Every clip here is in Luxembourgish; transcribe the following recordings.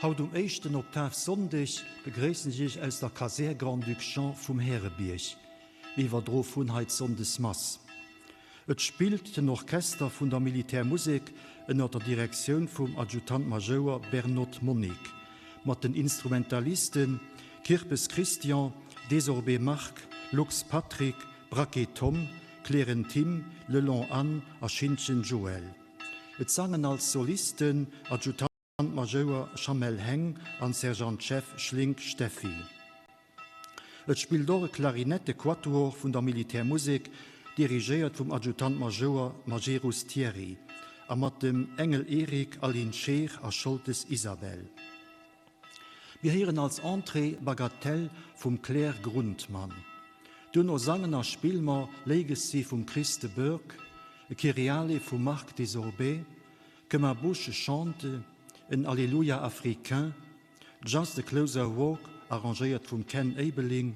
Haut um éischten Oktavsonndeg begréissen ech Iech aus der Kasär Grand-Duc Jean vum Härebierg. Mir iwwerdroe vun hei d'Sonndesmass. Et spillt den Orchester vun der Militärmusek ënner der Direktioun vum Adjutant-Majouer Bernoth Monique, mat den Instrumentalisten Kirpes Christian, Desorbé Marc, Lux Patrick, Braquet Tom, Kleren Tim, Lelong Anne a Schintgen Joël. Et sangen als Solisten Adjutant Majouer Schamel Heng an Sergeant-Chef Schlink Steffi. Et spillt och e Klarinette-Quatuor vun der Militärmusek, dirigéiert vum Adjutant Majouer Majerus Thierry a mat dem Engel Eric, Aline Scheer a Scholtes Isabelle. Mir héieren als Entrée Bagatelle vum Claire Grundmann. Duerno sangen a spille mer Legacy vum Chris de Burgh, e Kyriale vum Marc Desorbet, Que ma bouche chante, en Alleluia africain, Just a Closer Walk, arrangéiert vum Ken Abeling,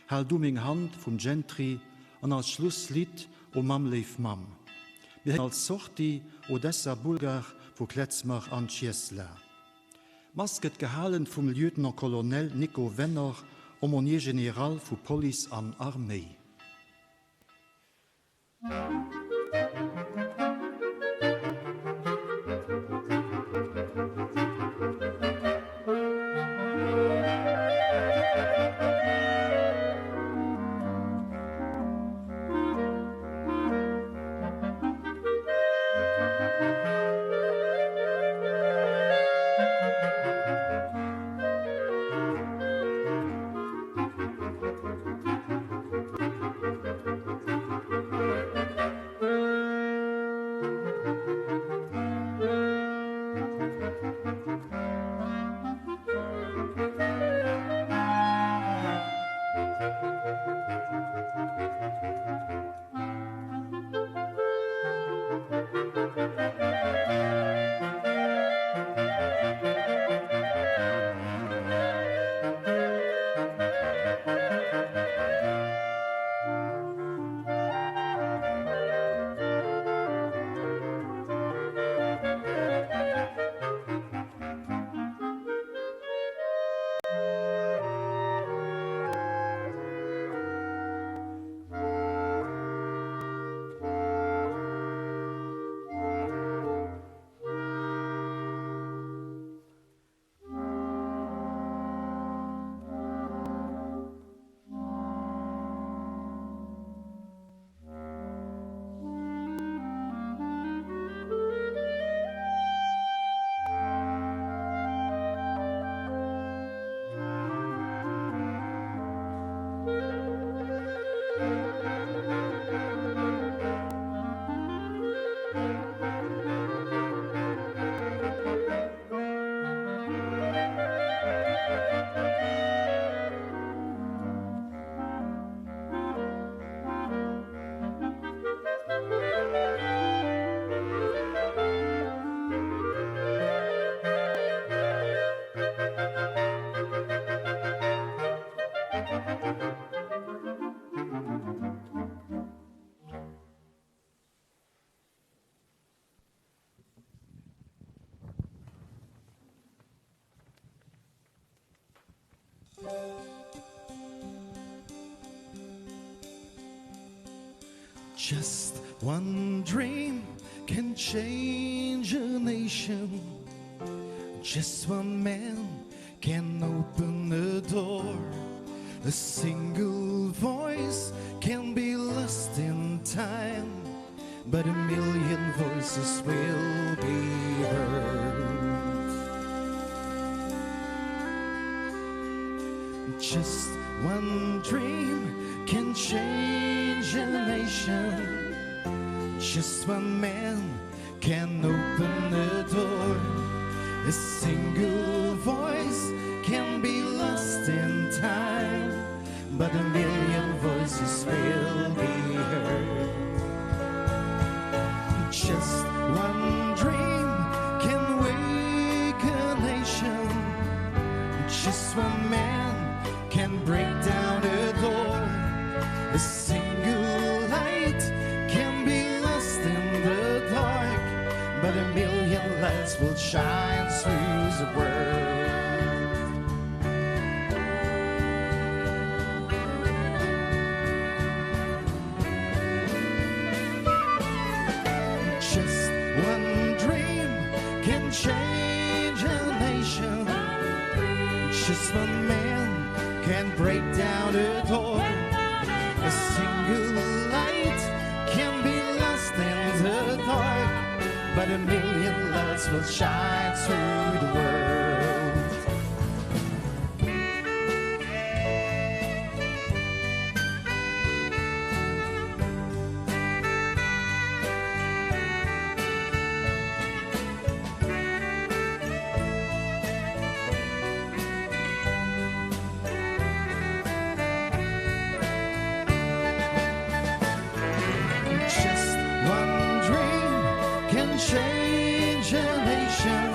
Hal du meng Hand vum Gentry an als Schlusslidd O Mamm léif Mamm. Mir héieren als Sortie Odessa Bulgar vu Klezmer an Ciesla. D'Mass gëtt gehalen vum Lieutenant-Colonel Nico Wenner, Aumônier général vu Police an Arméi. Just one dream can change a nation Just one man can open a door A single voice can be lost in time But a million voices will be heard Just one dream can change a nation Just one man can open the door A single voice can be lost in time But a million voices will be heard Just one dream can wake a nation Just one man can break down a door A single light can be lost in the dark But a million lights will shine through the world. Just one man can break down a door. A single light can be lost in the dark, but a million lights will shine through the world. Just one dream can change a nation.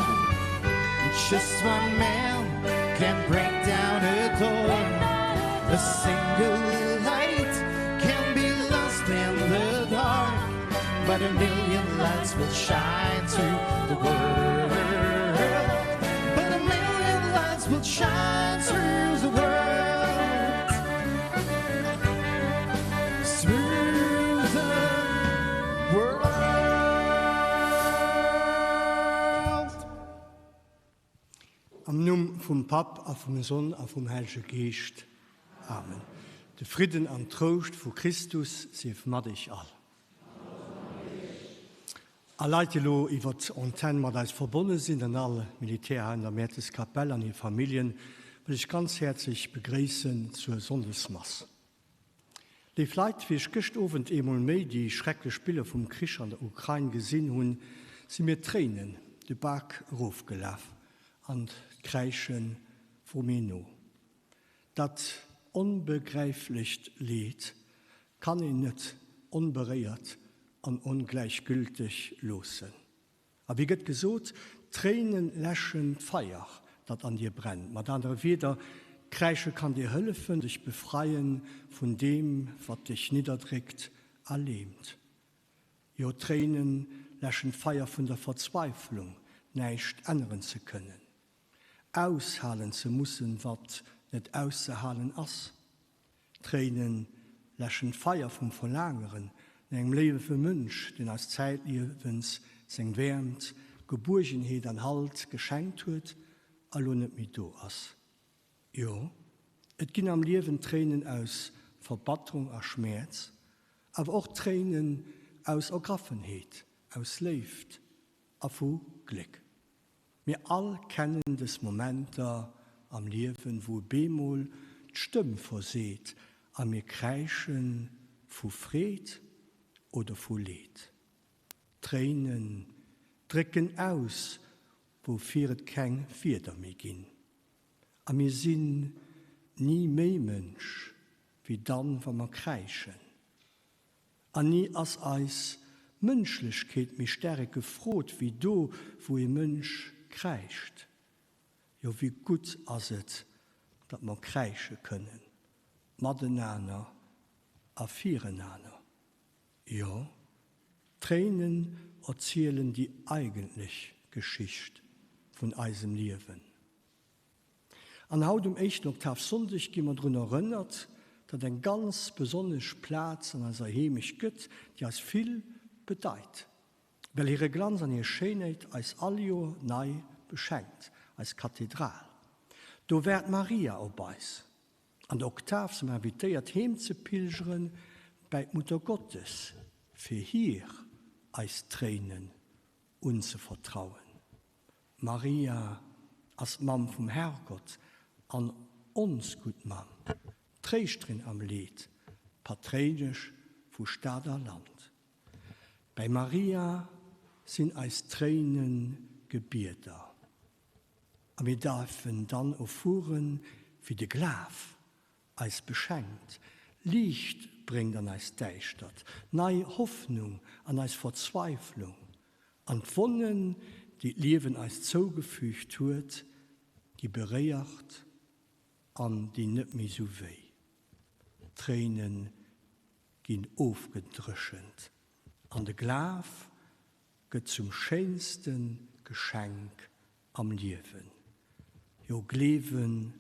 Just one man can break down a door. A single light can be lost in the dark, but a million lights will shine through the world. But a million lights will shine through the world. Through the world. Am Numm vum Papp a vum Sonn a vum Hellege Geescht. Amen. De Fridden an d'Trouscht vu Christus sief mat iech all. All Leit, déi elo iwwer d'Antenn mat eis verbonne sinn, an all Militär hei an der Mäerteskapell an hir Familljen, wëll ech ganz häerzlech begréissen zur Sonndesmass. Léif Leit, wéi ech gëscht Owend eemol méi déi schrecklech Biller vum Krich an der Ukrain gesinn hunn, si mir d'Tréinen de Bak erofgelaf an d'Kräische wor mir no. Dat onbegräiflecht Leed kann een net onberéiert an ongläichgülteg loossen. A wéi gëtt gesot, Tréinen läschen d'Feier, dat an dir brennt. Mat anere Wieder, Kräische kann dir hëllefen, dech befreien vun deem, wat dech nidderdréckt a lähmt. Jo, Tréinen läschen d'Feier vun der Verzweiflung, näischt änneren ze kënnen. Aushalen ze mussen, wat net auszehalen ass. Tréinen läschen d'Feier vum Verlaangeren no engem léiwe Mënsch, deen eis zäitliewens seng Wäermt, Gebuergenheet an Halt geschenkt huet a lo net méi do ass. Jo, et ginn am Liewen Tréinen aus Verbatterung a Schmäerz, awer och Tréinen aus Ergraffenheet, aus Léift a vu Gléck. Mir all kennen des Momenter am Liewen, wou bemol d'Stëmm verseet a mir kräische vu Freed oder vu Leed. Tréinen drécken aus, woufir et keng Wierder méi ginn. A mir sinn ni méi Mënsch wéi dann, wa mer kräischen. An ni ass eis Mënschlechkeet méi staark gefrot wéi do, wou ee Mënsch kräischt. Jo, wéi gutt ass et, datt mer kräische kënnen, matenaner a firenaner. Jo, d'Tréinen erzielen déi eigentlech Geschicht vun eisem Liewen. An haut um éischten Oktavsonndeg gi mer drun erënnert, datt eng ganz besonnesch Plaz an eiser Heemecht gëtt, déi eis vill bedeit, well hire Glanz an hir Schéinheet eis all Joer nei beschenkt, eis Kathedral. Do waart Maria op eis. An der Oktav si mer invitéiert heem ze pilgere bäi d'Muttergottes, fir hir eis Tréinen unzevertrauen. D'Maria ass d'Mamm vum Herrgott an ons gutt Mamm, d'Tréischterin am Leed, d'Patréinesch vu Stad a Land. Bäi Maria sinn eis Tréine Gebieder a mir däerfen dann erfueren, wéi de Glaf eis beschenkt, Liicht bréngt an eis Däischtert, nei Hoffnung an eis Verzweiflung, an d'Wonnen, déi d'Liewen eis zougefügt huet, gi beréiert an dinn net méi sou wéi. D'Tréine ginn ofgedréchent an de Glaf gëtt zum schéinste Geschenk am Liewen. Jo, gleewen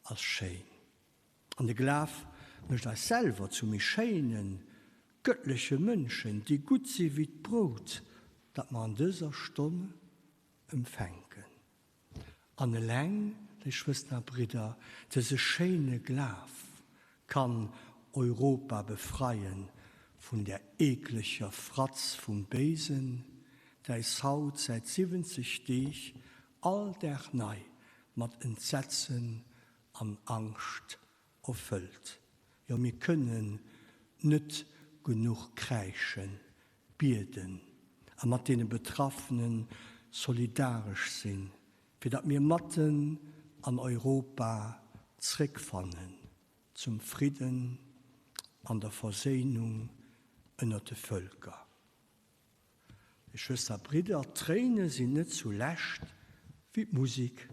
ass schéin. An de Glaf mécht eis selwer zu méi schéinen, gëttleche Mënschen, déi gutt si wéi d'Brout, dat mer an dëser Stonn empfänken. An eleng. Léif Schwësteren a Bridder, dëse schéine Glaf kann Europa befreien vun der eekleger Fratz vum Béisen, däis haut säit 70 Deeg all Dag nei mat Entsetzen an Angscht erfëllt. Jo, mir kënnen net genuch kräischen, bieden a mat deene Betraffene solidaresch sinn, fir datt mir matten an Europa zréckfannen zum Fridden an der Verséinung ënnert de Vëlker. Geschwëster a Bridder, d'Tréine sinn net zu Lescht wéi d'Musik.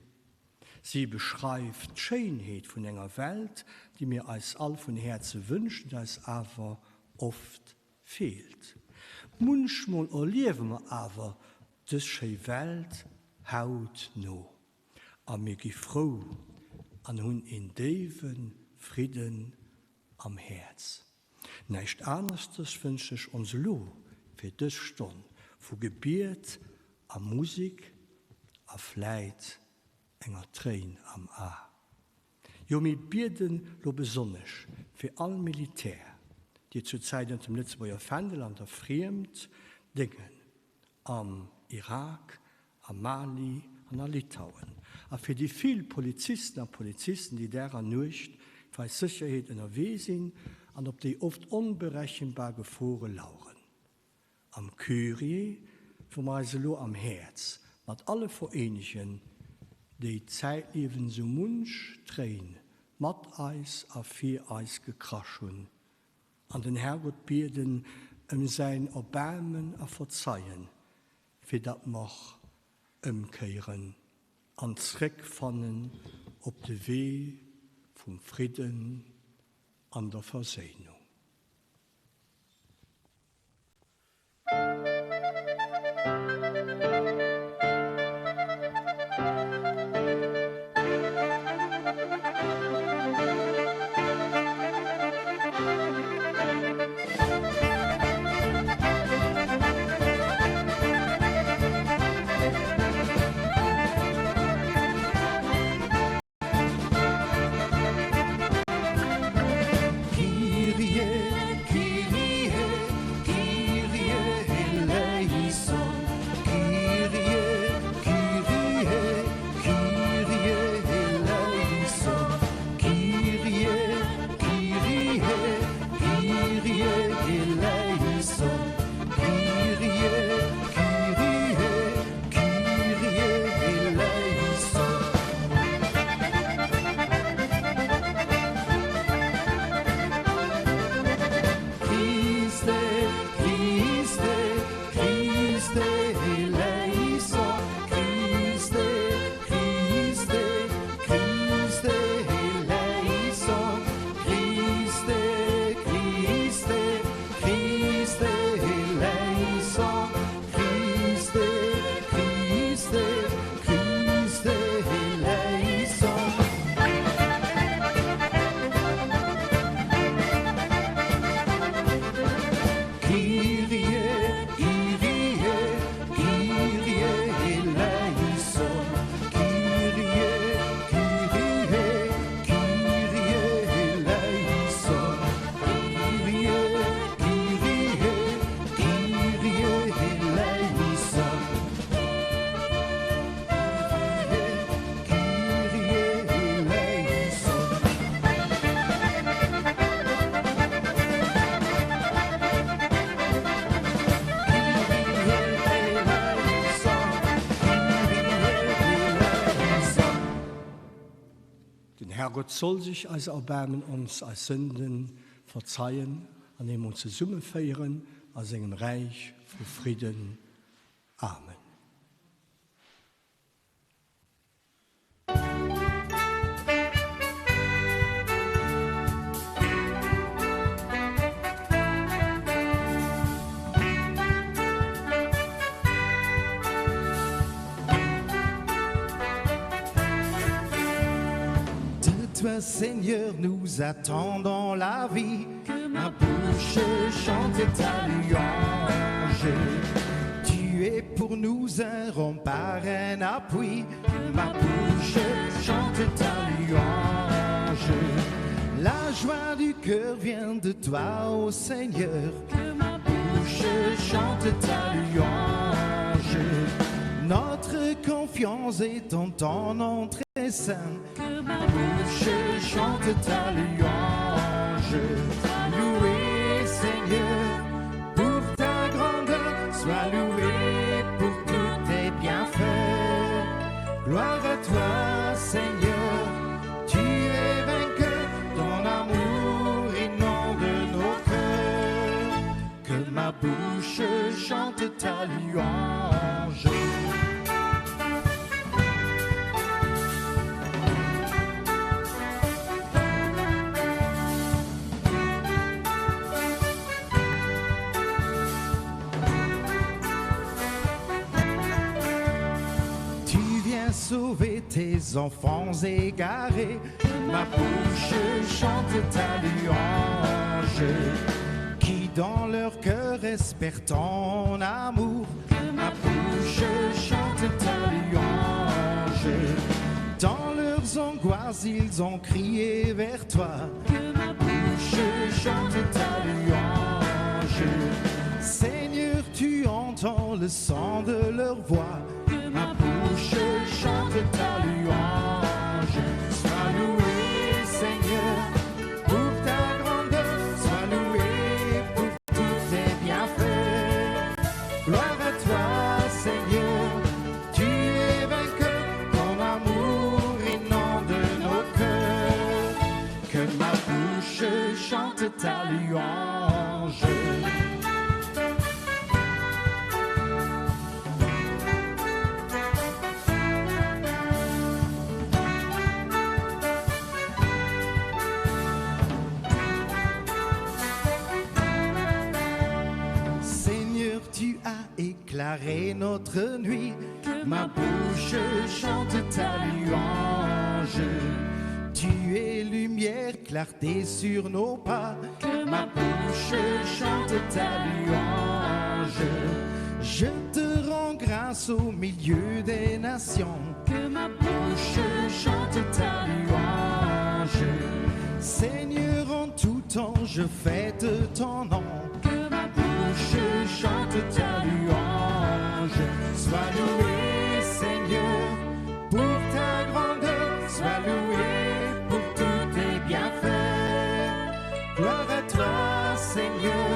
Si beschreift d'Schéinheet vun enger Welt, déi mir eis all vun Häerze wënschen, déi eis awer oft feelt. Munchmol erliewe mer awer dës schéi Welt hautno a mir gi frou an hunn een déiwe Fridden am Häerz. Näischt aneschters wënsch ech ons elo fir dës Stonn vu Gebiet a Musik a vläit enger Tréin am A. Jo, mir bieden lo besonnesch fir all Militär, déi zur Zäit ënnert dem Lëtzebuerger Fändel an der Friemd déngen, am Irak, am Mali an a Litauen, a fir déi vill Polizisten a Polizisten, déi Dag an Nuecht fir eis Sécherheet ënnerwee sinn an op déi oft onberechenbar Gefore laueren. Am Kyrie, wou mer eis elo am Häerz mat alle vereenigen, déi zäitliewen esou munch Tréin mat eis a fir eis gekrasch hunn, an den Herrgott bieden ëm säin Erbaarmen a Verzeien, fir datt mer ëmkéieren an zréckfannen op de Wee vum Fridden an der Verséinung. Den Herrgott soll sech eiser erbaarmen, ons eis Sënden verzeien an eemol zesummeféieren a sengem Räich vu Fridden. Amen. De toi Seigneur nous attendons la vie Que ma bouche chante ta louange Tu es pour nous. nous un rempart, un appui. Que ma bouche chante ta louange. La joie du cœur vient de toi, ô Seigneur. Que ma bouche chante ta louange. Notre confiance est en ton nom très saint. Que ma bouche chante ta louange. Loué Seigneur pour ta grandeur, sois loué pour tous tes bienfaits. Gloire à toi Seigneur, tu es vainqueur, ton amour inonde nos cœurs. Que ma bouche chante ta louange. Tu viens sauver tes enfants égarés, ma bouche chante ta louange, qui dans leur cœur espère ton amour, ma bouche chante ta louange. Dans leurs angoisses, ils ont crié vers toi, que ma bouche chante ta louange. Seigneur, tu entends le son de leur voix, que ma bouche chante ta louange. Sois loué, Seigneur, pour ta grandeur, sois loué pour tous tes bienfaits. Gloire à toi, Seigneur, tu es vainqueur, ton amour inonde nos cœurs. Que ma bouche chante ta louange. Seigneur, tu as éclairé notre nuit, ma bouche chante ta louange. Tu es lumière, clarté sur nos pas, ma bouche chante ta louange. Je te rends grâce au milieu des nations, que ma bouche chante ta louange. Seigneur, en tout temps, je fête ton nom, que ma bouche chante ta louange. Sois loué, Seigneur, pour ta grandeur, sois loué pour tous tes bienfaits. Gloire à toi, Seigneur,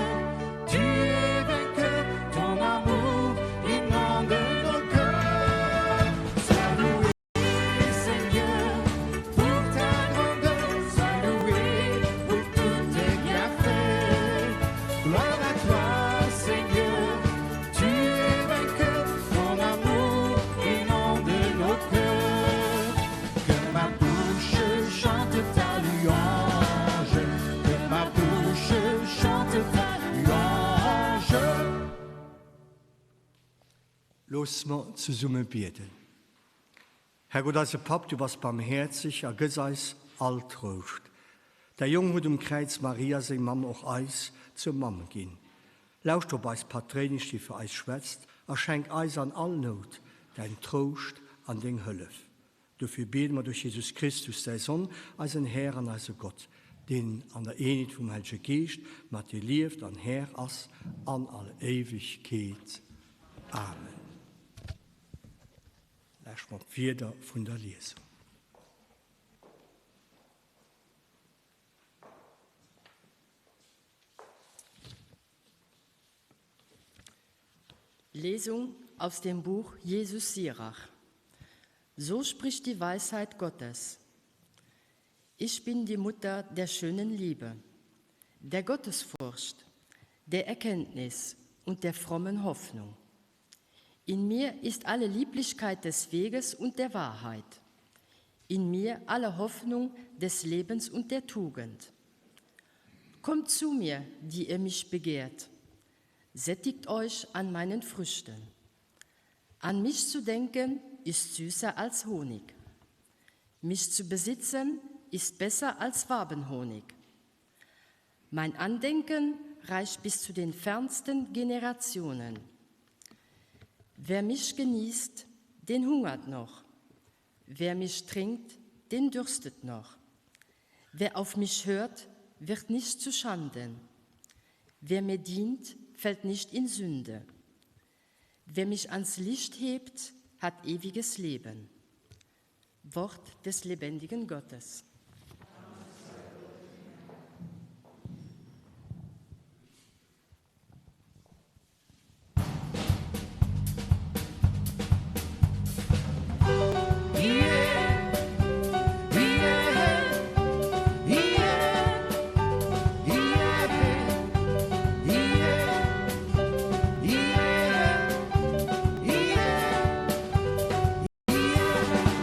tu es vainqueur, ton amour inonde nos cœurs. Sois loué, Seigneur, pour ta grandeur, sois loué pour tous tes bienfaits. Gloire à toi, Seigneur, tu es vainqueur, ton amour inonde nos cœurs. Que ma bouche chante ta louange, que ma bouche chante ta louange. Looss mer zesumme bieden. Herrgott, eise Papp, du bass barmhäerzeg a gëss eis all Trouscht. Däi Jong huet um Kräiz Maria, seng Mamm, och eis zur Mamm ginn. Lauschter op eis Patréinesch, déi fir eis schwätzt, a schenk eis an all Nout däin Trouscht an deng Hëllef. Dofir biede mer duerch Jesus Christus, däi Sonn, eisen Här an eise Gott, deen an der Eenheet vum Hellege Geescht mat dir lieft an Här ass an all Éiwegkeet. Amen. Lauscht mer op d'Wierder vun der Liesung. Lesung aus dem Buch Jesus Sirach. So spricht die Weisheit Gottes. Ich bin die Mutter der schönen Liebe, der Gottesfurcht, der Erkenntnis und der frommen Hoffnung. In mir ist alle Lieblichkeit des Weges und der Wahrheit. In mir alle Hoffnung des Lebens und der Tugend. Kommt zu mir, die ihr mich begehrt. Sättigt euch an meinen Früchten. An mich zu denken ist süßer als Honig. Mich zu besitzen ist besser als Wabenhonig. Mein Andenken reicht bis zu den fernsten Generationen. Wer mich genießt, den hungert noch. Wer mich trinkt, den dürstet noch. Wer auf mich hört, wird nicht zu Schanden. Wer mir dient, fällt nicht in Sünde. Wer mich ans Licht hebt, hat ewiges Leben. Wort des lebendigen Gottes.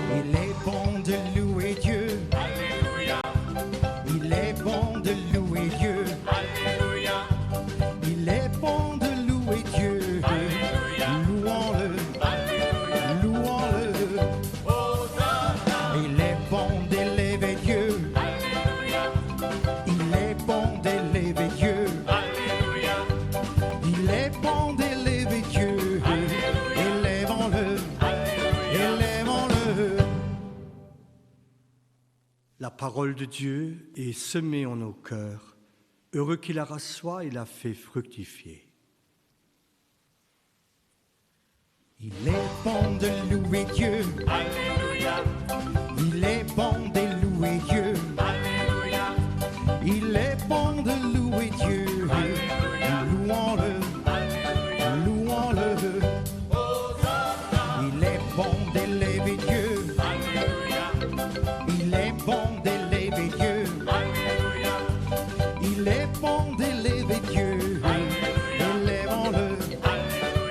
Il est bon de louer Dieu. Alléluia. Il est bon de louer Dieu. Alléluia. Il est bon de louer Dieu. Alléluia. Louons-le. Alléluia. Louons-le. Hosanna. Il est bon d'élever Dieu. Alléluia. Il est bon d'élever Dieu. Alléluia. Il est bon d'élever Dieu. Élèvons-le. Élèvons-le. La parole de Dieu est semée en nos cœurs. Heureux qui la rassoit et la fait fructifier. Il est bon de louer Dieu. Alléluia. Il est bon de louer Dieu. Alléluia. Il est bon de louer Dieu. Alléluia. Louons-le. Alléluia. Louons-le. Hosanna. Il est bon d'élever Dieu. Alléluia. Il est bon d'élever Dieu. Alléluia. Il est bon d'élever Dieu. Élèvons-le.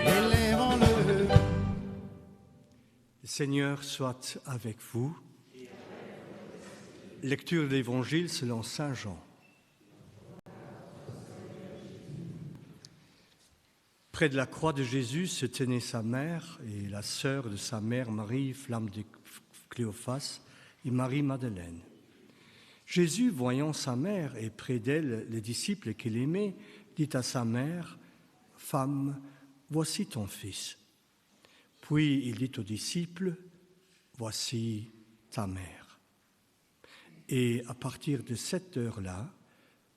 Élèvons-le. Le Seigneur soit avec vous. Lecture de l'Évangile selon Saint Jean. Près de la croix de Jésus se tenait sa mère et la sœur de sa mère Marie, flamme de Cléophas, et Marie Madeleine. Jésus, voyant sa mère et près d'elle les disciples qu'il aimait, dit à sa mère, Femme, voici ton fils. Puis il dit aux disciples, Voici ta mère. Et à partir de cette heure-là,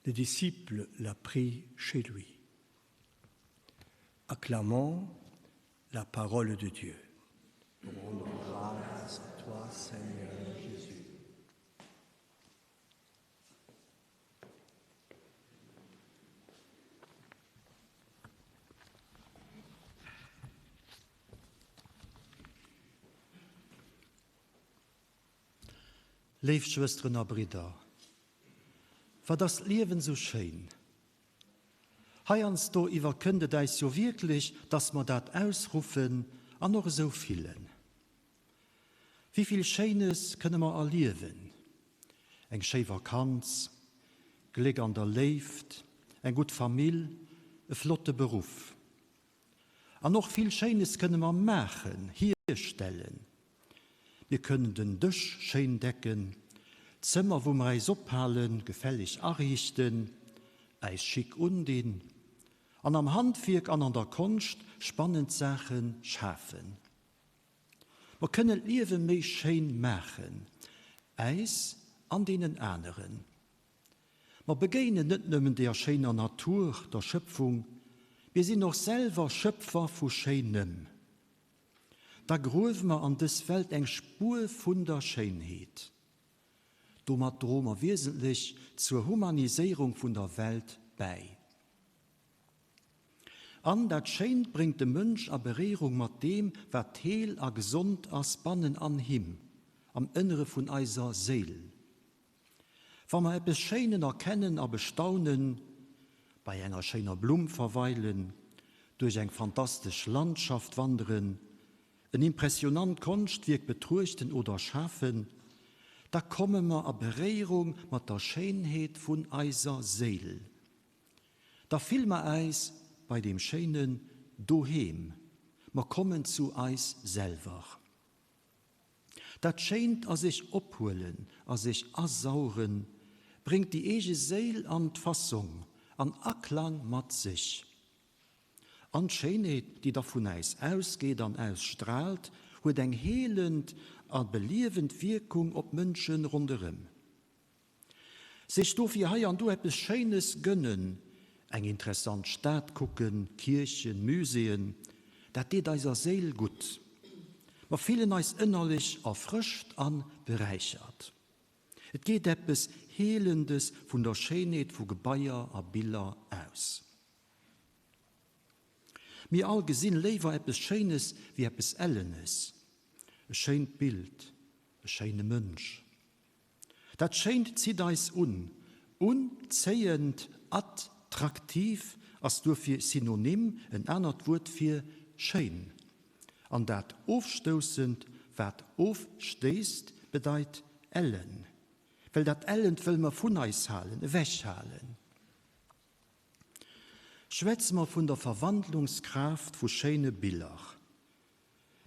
le disciple l'a pris chez lui. Acclamons la parole de Dieu. Rendons grâce à toi, Seigneur Jésus. Léif Schwësteren a Bridder, wat ass d'Liewen sou schéin! Heiansdo iwwerkënnt et äis jo wierklech, dass mer dat ausruffen an och esou fillen. Wéi vill Schéines kënne mer erliewen, eng schéi Vakanz, Gléck an der Léift, eng gutt Famill, e flotte Beruff. An och vill Schéines kënne mer maachen, hierstellen. Mir kënnen den Dësch schéin decken, d'Zëmmer wou mer äis ophalen gefälleg ariichten, äis chic undinn an am Handwierk an an der Konscht spannend Saache schafen. Mer kënnen d'Liewe méi schéin maachen, äis an deenen aneren. Mer begéinen net nëmmen deer schéiner Natur, der Schëpfung, mir sinn och selwer Schëpfer vu Schéinem. Da gruewe mer an dës Welt eng Spuer vun der Schéinheet. Domat droe mer wiesentlech zur Humaniséierung vun der Welt bäi. An dat Schéint bréngt de Mënsch a Beréierung mat deem, wat heel a gesond ass bannen an him, am Ënnere vun eiser Séil. Wa mer eppes Schéinen erkennen a bestaunen, bei enger schéiner Blumm verweilen, duerch eng fantastesch Landschaft wanderen, en impressionant Konschtwierk betruechten oder schafen, da komme mer a Beréierung mat der Schéinheet vun eiser Séil. Da fille mer äis bei deem Schéinen doheem, mer kommen zu eis selwer. Dat Schéint a sech ophuelen, a sech asaugen, bréngt déi eege Séil an d'Fassong, an Aklang mat sech. An d'Schéinheet, déi da vun äis ausgeet an ausstraalt, huet eng heelend a beliewend Wierkung op d'Mënsche ronderëm. Sech dofir hei an do eppes Schéines gënnen, eng interessant Stad kucken, Kierchen, Muséeën, dat deet eiser Séil gutt. Mer fillen eis ënnerlech erfrëscht a beräichert. Et geet eppes Heelendes vun der Schéinheet vu Gebaier a Biller aus. Mir all gesinn léiwer eppes Schéines wéi eppes Ellenes, e schéint Bild, e schéine Mënsch. Dat Schéint zitt eis un. Unzéiend, attraktiv ass duerfir Synonym, en anert Wuert fir schéin. An dat Ofstoussend, wat ofstéisst, bedeit ellen. Well dat Ellent wëlle mer vun eis halen, ewechhalen. Schwätze mer vun der Verwandlungskraaft vu schéine Biller.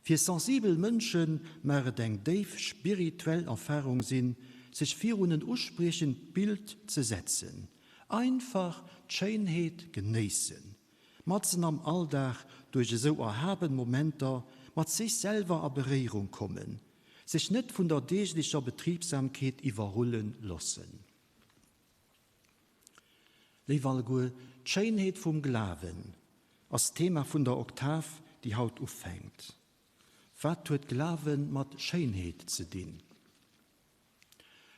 Fir sensibel Mënsche mag et eng déif spirituell Erfarung sinn, sech virun en uspriechend Bild ze setzen, einfach d'Schéinheet genéissen, matzen am Alldag duerch esou erhaben Momenter mat sech selwer a Beréierung kommen, sech net vun der deeglecher Betribsamkeet iwwerrulle loossen. Léif alleguer, d'Schéinheet vum Glawen ass d'Thema vun der Oktav, déi haut ufänkt. Wat huet Glawe mat Schéinheet ze dinn?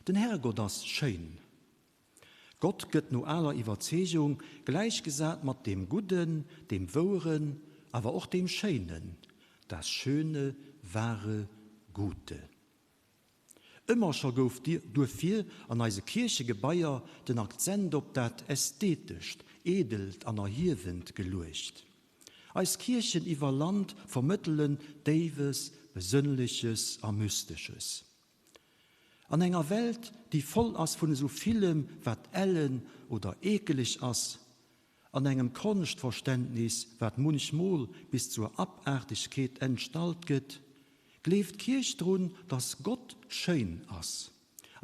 Den Herrgott ass schéin. Gott gëtt no aler Iwwerzeegung gläichgesat mat deem Gudden, deem Woueren, awer och deem Schéinen, das Schöne, Wahre, Gute. Ëmmer scho gouf duerfir an eise Kierchegebaier den Akzent op dat Ästhetescht, Edelt an Erhiewend geluecht. Eis Kierchen iwwer Land vermëttelen Déiwes, Besënnleches a Mystesches. An enger Welt, déi voll ass vun esou villem, wat ellen oder eekeleg ass, an engem Konschtverständnis, wat munchmol bis zur Abaartegkeet entstallt gëtt, gleeft d'Kierch drun, datt Gott schéin ass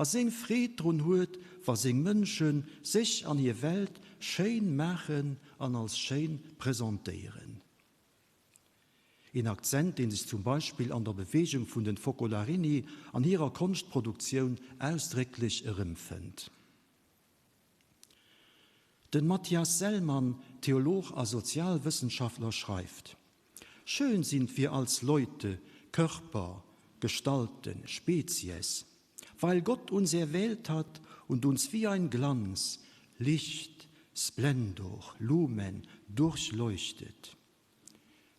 a seng Freed drun huet, wa seng Mënsche sech an hir Welt schéin maachen an als schéin presentéieren. Een Akzent, dee sech zum Beispill an der Beweegung vun den Focolarini an hirer Konschtproduktioun ausdrécklech erëmfënnt. Den Mathias Sellmann, Theolog a Sozialwëssenschaftler schreift, Schön sind wir als Leute, Körper, Gestalten, Spezies, weil Gott uns erwählt hat und uns wie ein Glanz, Licht, Splendor, Lumen durchleuchtet.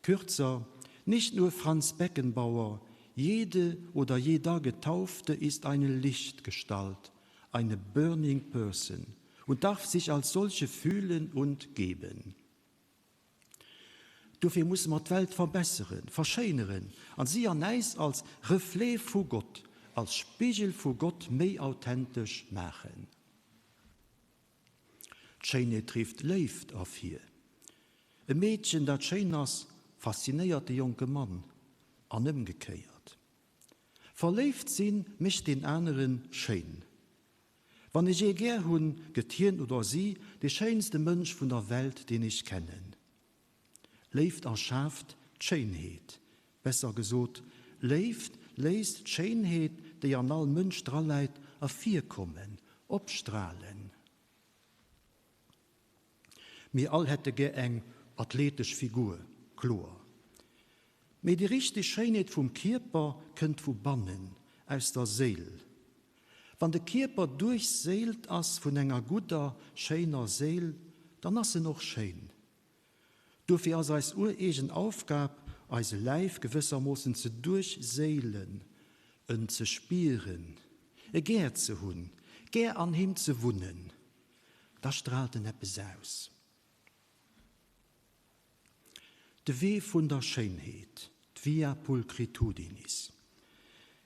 Kürzer, nicht nur Franz Beckenbauer, jede oder jeder Getaufte ist eine Lichtgestalt, eine burning person und darf sich als solche fühlen und geben. Dofir musse mer d'Welt verbesseren, verschéineren an si an äis als Reflet vu Gott, als Spigel vu Gott méi authentesch maachen. D'Schéinheet rifft Léift ervir. E Meedchen, dat schéin ass, faszinéiert de jonke Mann, an ëmgekéiert. Verléift sinn mécht deen anere schéin. Wann ech ee gär hunn, gëtt hien oder si dee schéinste Mënsch vun der Welt, deen ech kennen. Léift erschaaft d'Schéinheet, besser gesot, Léift léisst d'Schéinheet, déi an all Mënsch draläit, ervirkommen, opstralen. Mir all hätte gär eng athletesch Figur, kloer. Mee déi richteg Schéinheet vum Kierper kënnt vu bannen, aus der Séil. Wann de Kierper duerchséilt ass vun enger gudder, schéiner Séil, dann ass en och schéin. Dofir ass eis ureegen Aufgab, eise Läif gewëssermoossen ze duerchséilen, en ze spieren, e gär ze hunn, gär an him ze wunnen. Da straalt en eppes aus. De Wee vun der Schéinheet, d'Via pulchritudinis.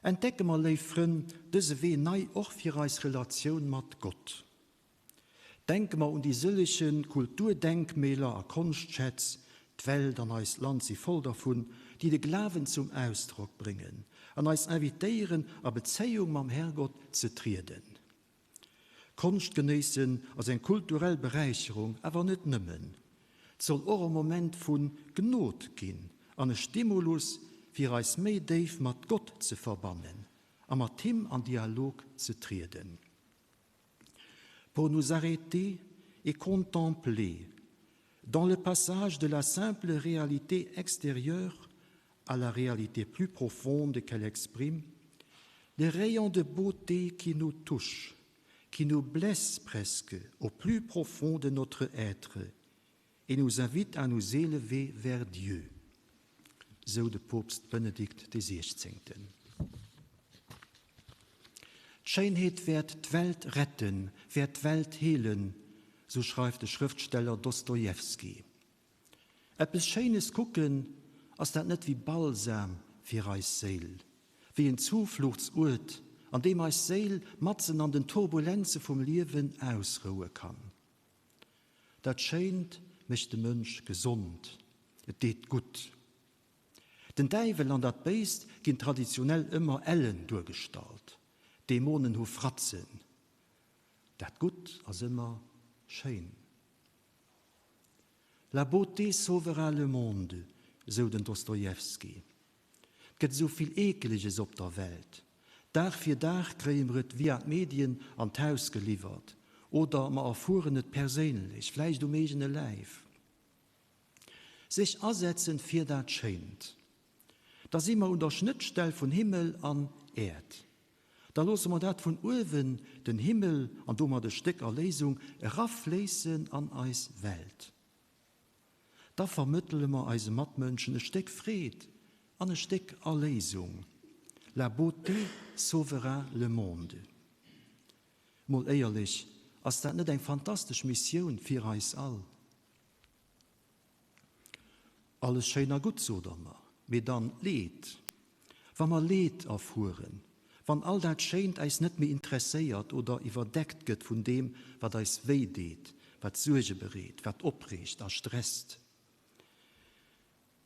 Entdecke mer, léif Frënn, dëse Wee nei och fir eis Relatioun mat Gott. Denke mer un déi sëllege Kulturdenkmäler a Konschtschätz, d'Welt an eist Land si voll dervun, déi de Glawen zum Ausdrock bréngen an eis invitéieren, a Bezéiung mam Herrgott ze trieden. Konscht genéissen ass eng kulturell Beräicherung, awer net nëmmen. Et soll och e Moment vu Gnod ginn an e Stimulus, fir eis méi déif mat Gott ze verbannen a mat him an Dialog ze trieden. Pour nous arrêter et contempler dans le passage de la simple réalité extérieure à la réalité plus profonde qu'elle exprime, les rayons de beauté qui nous touchent, qui nous blessent presque au plus profond de notre être et nous invitent à nous élever vers Dieu. Sou de Poopst Benedikt XVI. D'Schéinheet wäert d'Welt retten, wäert d'Welt heelen, sou schreift de Schrëftsteller Dostojewski. Eppes Schéines kucken, ass dat net wéi Balsam fir eis Séil, wéi en Zufluchtsuert, an deem eis Séil matzen an den Turbulenze vum Liewen ausroue kann? Dat Schéint mécht de Mënsch gesond, et deet gutt. Den Däiwel an dat Béist ginn traditionell ëmmer ellen duergestallt, d'Dämonen hu Fratzen. Dat Gutt ass ëmmer schéin. La beauté sauvera le monde, sou den Dostojewski. 't gëtt esou vill Eekeleges op der Welt. Dag fir Dag kréie mer et via d'Medien an d'Haus geliwwert oder mer erfueren et perséinlech, vläicht um eegene Läif. Sech asetzen fir dat Schéint. Da si mer un der Schnëttstell vun Himmel an Äerd. Da loosse mer dat vun uewen, den Himmel an domat e Stéck Erléisung, eraffléissen an eis Welt. Da vermëttele mer eise Matmënschen e Stéck Freed an e Stéck Erléisung. La beauté sauvera le monde. Mol éierlech, ass dat net eng fantastesch Missioun fir eis all? Alles schéin a gutt, sot Der mer, mee dann d'Leed. Wa mer Leed erfueren, wann all dat Schéint äis net méi interesséiert oder iwwerdeckt gëtt vun deem, wat eis wéi deet, wat Suerge bereet, wat opreegt a stresst.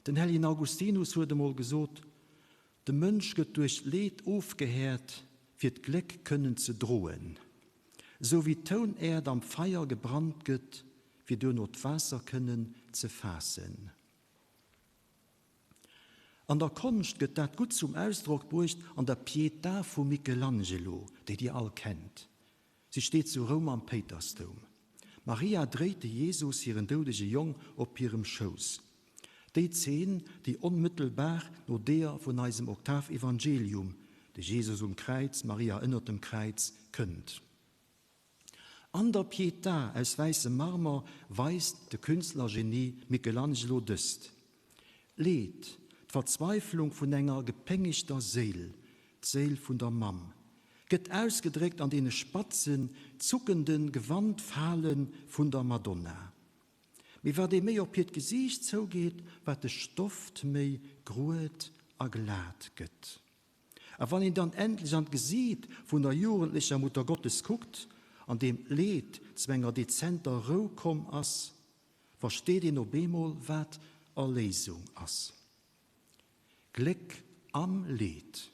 Den hellegen Augustinus huet emol gesot, De Mënsch gëtt duerch d'Leed ofgehäert, fir d'Gléck kënnen ze droen. Esou wéi d'Tounäerd am Feier gebrannt gëtt, fir duerno d'Waasser kënnen ze faassen. An der Konscht gëtt dat gutt zum Ausdrock bruecht an der Pietà vum Michelangelo, déi Dir all kennt. Si steet zu Roum am Péitersdoum. D'Maria dréit de Jesus, hiren doudege Jong, op hirem Schouss. Déi Zeen, déi onmëttelbar no deeër vun eisem Oktavevangelium, de Jesus um Kräiz, d'Maria ënnert dem Kräiz, kënnt. An der Pietà aus wäissem Marmer weist de Künstlergenie Michelangelo dëst Leed, d'Verzweiflung vun enger gepéngegter Séil, d'Séil vun der Mamm, gëtt ausgedréckt an deene spatzen, zuckende Gewandfale vun der Madonna. Mee wat ee méi op hiert Gesiicht zougeet, wat de Stoft méi grued a glat gëtt. A wann een dann endlech an d'Gesiit vun der jugendlecher Muttergottes kuckt, an deem d'Leed zu enger dezenter Rou komm ass, versteet een op eemol, wat Erléisung ass. Gléck am Leed.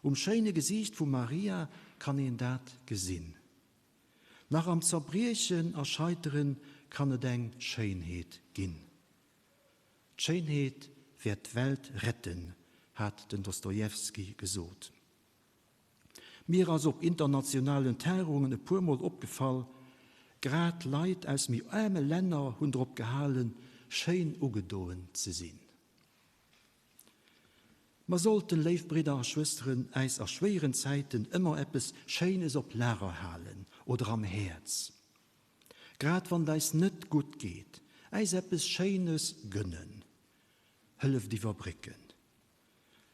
Um schéine Gesiicht vu Maria kann een dat gesinn. Nach am Zerbriechen a Scheiteren kann et eng Schéinheet ginn. D'Schéinheet wäert d'Welt retten, hat den Dostojewski gesot. Mir ass op internationalen Tagungen e puer Mol opgefall, grad Leit aus méi aarme Länner hunn drop gehalen, schéin ugedoen ze sinn. Mer sollten, léif Bridder a Schwësteren, äis a schwéieren Zäiten ëmmer eppes Schéines op Lager halen oder am Häerz. Grad wann et eis net gutt geet, äis eppes Schéines gënnen, hëlleft iwwerbrécken.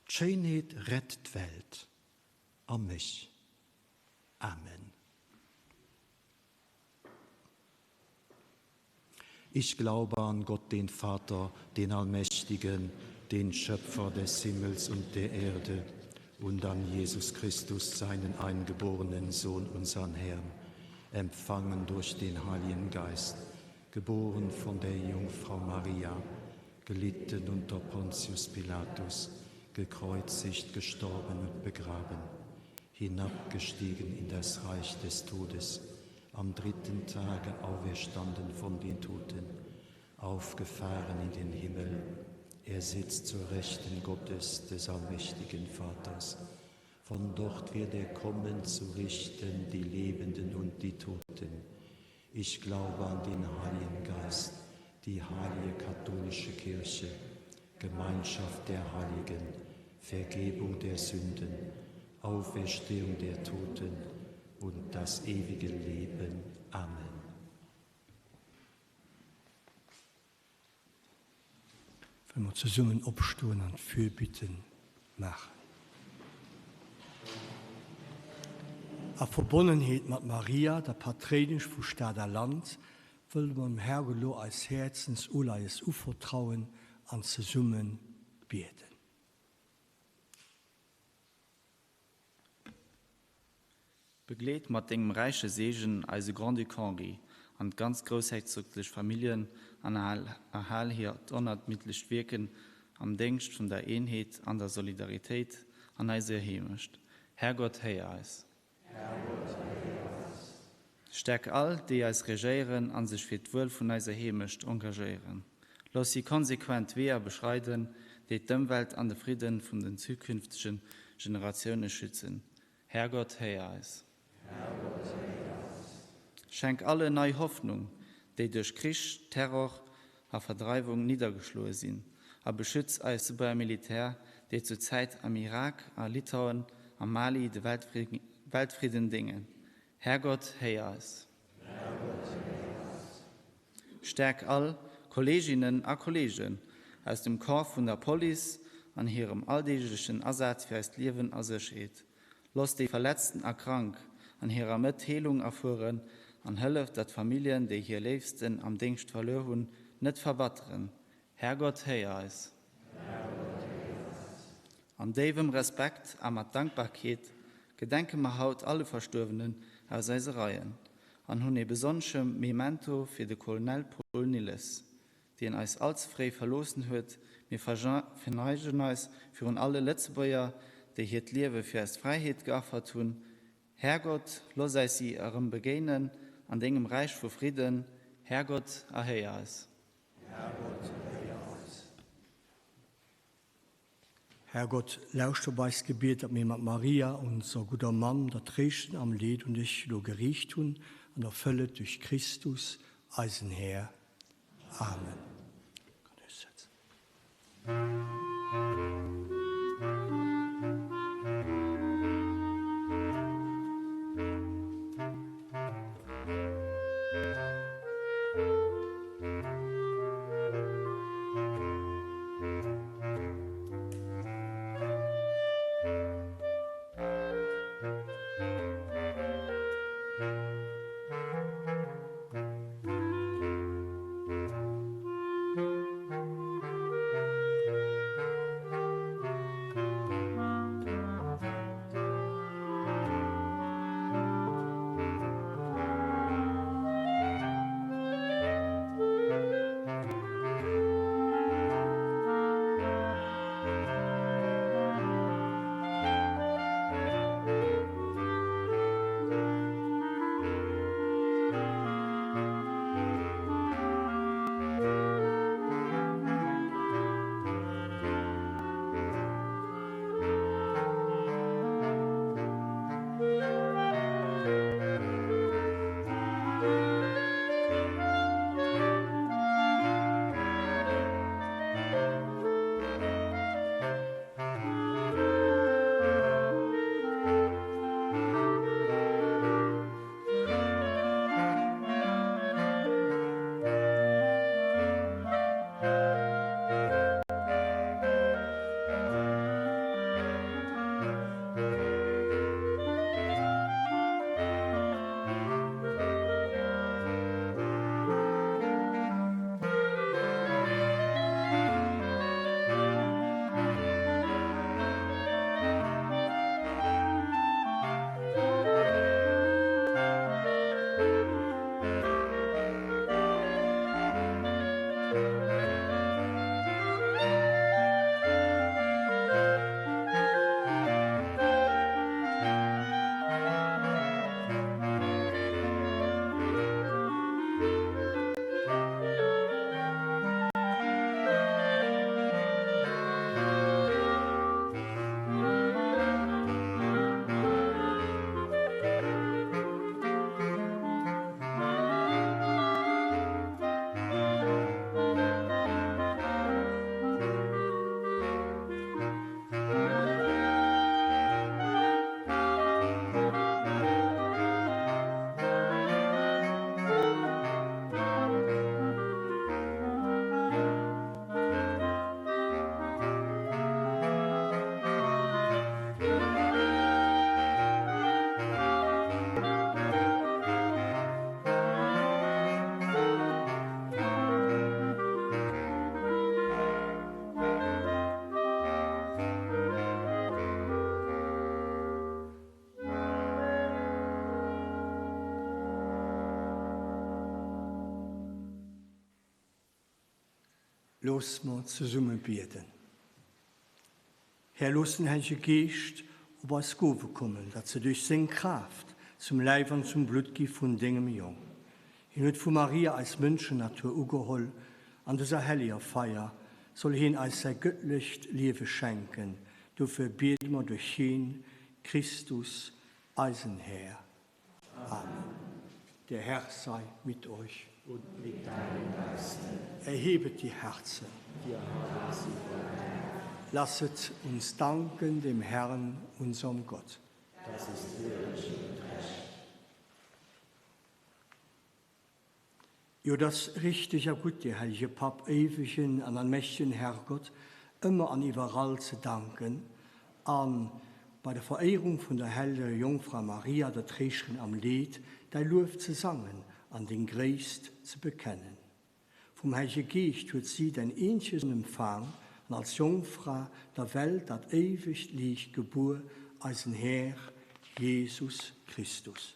D'Schéinheet rett d'Welt a mech. Amen. Ich glaube an Gott, den Vater, den Allmächtigen, den Schöpfer des Himmels und der Erde, und an Jesus Christus, seinen eingeborenen Sohn, unseren Herrn, empfangen durch den Heiligen Geist, geboren von der Jungfrau Maria, gelitten unter Pontius Pilatus, gekreuzigt, gestorben und begraben, hinabgestiegen in das Reich des Todes, am dritten Tage auferstanden von den Toten, Aufgefahren in den Himmel, er sitzt zur Rechten Gottes des allmächtigen Vaters. Von dort wird er kommen zu richten die Lebenden und die Toten. Ich glaube an den Heiligen Geist, die heilige katholische Kirche, Gemeinschaft der Heiligen, Vergebung der Sünden, Auferstehung der Toten und das ewige Leben. Amen. Wëlle mer zesummen opstoen an d'Fürbitten maachen. A Verbonnenheet mat Maria, der Patréinesch vu Stad a Land, wëlle mer dem Herrgott elo eis Häerzensuleies uvertrauen an zesumme bieden. Begleet mat dengem räiche Seegen eise Grand-Duc Henri an d'ganz groussherzoglech Familljen an erhal hiert onermiddlecht Wierken am Déngscht vun der Eenheet an der Solidaritéit an eiser Heemecht. Härgott, héier eis. Stäerk all, déi eis regéieren a sech fir d'Wuel vun eiser Heemecht engagéieren. Looss si konsequent d'Weeër beschreiden, déi d'Ëmwelt an de Fridden vun den zukünftege Generatioune schützen. Härgott, héier eis. Schenk allen nei Hoffnung, déi duerch Krich, Terror a Verdreiwung niddergeschloe sinn, a beschütz eis Lëtzebuerger Militär, déi zur Zäit am Irak, a Litauen, am Mali de Weltfridden déngen. Härgott, héier eis. Stäerk all Kolleeginnen a Kolleegen aus dem Corps vun der Police an hirem alldeeglechen Asaz fir eist Liewen a Sécherheet. Looss déi Verletzten a Krank an hirer Mëtt Heelung erfueren an hëllef, datt d'Familljen, déi hir Léifsten am Déngscht verluer hunn, net verbatteren. Härgott, héier eis. An déiwem Respekt a mat Dankbarkeet gedenke mer haut alle Verstuerwenen aus eise Reien an hunn ee besonnesche Memento fir de Colonel Paul Nilles, deen eis all ze fréi verloossen huet. Mir verneigen eis virun alle Lëtzebuerger, déi hiert Liewe fir eis Fräiheet geaffert hunn. Härgott, looss eis si erëm begéinen an dengem Räich vu Fridden. Härgott, erhéier eis. Härgott, erhéier eis. Härgott, lauschter op eist Gebiet, dat mir mat Maria, onser gudder Mamm, der Tréischterin am Leed, un dech elo geriicht hunn, an erfëll et duerch Christus, eisen Här. Amen. Kënnt Iech setzen. Looss mer zesumme bieden. Här, looss den Hellege Geescht op eis Gowe kommen, datt se duerch seng Kraaft zum Läif an zum Blutt gi vun dengem Jong. Hien huet vu Maria eis Mënschennatur ugeholl. An dëser helleger Feier soll hien eis säi gëttlecht Liewe schenken. Dofir biede mer duerch hien, Christus, eisen Här. Amen. Der Herr sei mit euch. Und mit deinem Geiste. Erhebet die Herzen. Wir haben sie vor dem Herrn. Lasset uns danken dem Herrn, unserem Gott. Das ist würdig und recht. Jo, 't ass richteg a gutt, dir hellege Papp, éiwegen an allmächtegen Herrgott, ëmmer an iwwerall ze danken a bei der Veréierung vun der helleger Jongfra Maria, der Tréischterin am Leed, däi Luef ze sangen an deng Gréisst ze bekennen. Vum Hellege Geescht huet si däin eenzege Sohn empfaang an als Jongfra der Welt dat éiwegt Liicht gebuer, eisen Här Jesus Christus.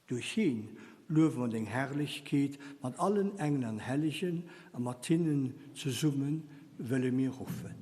Duerch hien luewe mer deng Herrlechkeet mat allen Engelen an Hellegen a mat hinnen zesumme wëlle mir ruffen.